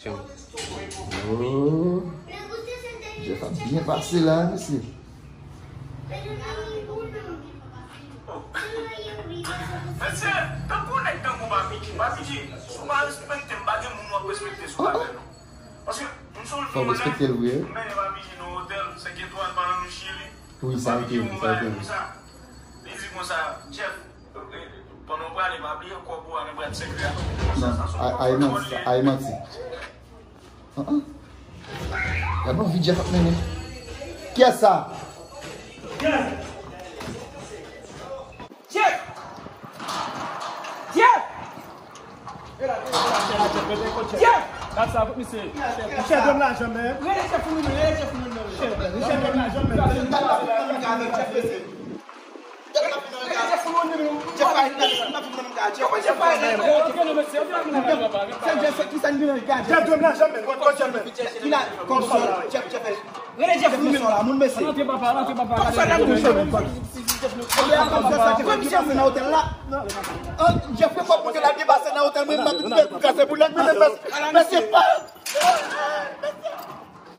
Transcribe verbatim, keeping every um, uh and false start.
Oh. Jeff ap byen pase la, mesye. Mesye, tankou nèg tankou Papi G. Papi G, si w pa respekte m, pa gen moun w ap respekte sou bagay non. Paske m sonje yon lè, m mennen Papi G nan otèl senk etwal pandan nou chile. Wi, sa ete vre, sa ete vre. Li di konsa, Jeff, pandan w prale, pa bliye kòb ou a nan bwat sekrè a. Non, ay manti, ay manti. An an. Gad yon vi Jeff ap mennen. Kiyès sa? Jeff! Jeff! Jeff! Gad sa, kout misye. Richard dòm la janm menm. Rele Jeff pou nou, rele Jeff pou nou. Richard dòm la janm menm. Rele Jeff pou nou, rele Jeff. Jeff pa vin nan kay la, Jeff pa vin nan kay la, Jeff pa vin nan kay la. Jeff pa vin nan kay la. Jeff, ki sa n gen nan kay la? Jeff dòm la janm menm. Jeff, Jeff. Rele Jeff pou nou. Moun mesye. Antre papa, antre papa. Kòmsè la moun mesye. Kòmsè sa Jeff ap pase nan otèl la. Jeff fè kòb pou ke l ap depase nan otèl mwen, m ap vin kase pou nèg mwen menm. Mesye pa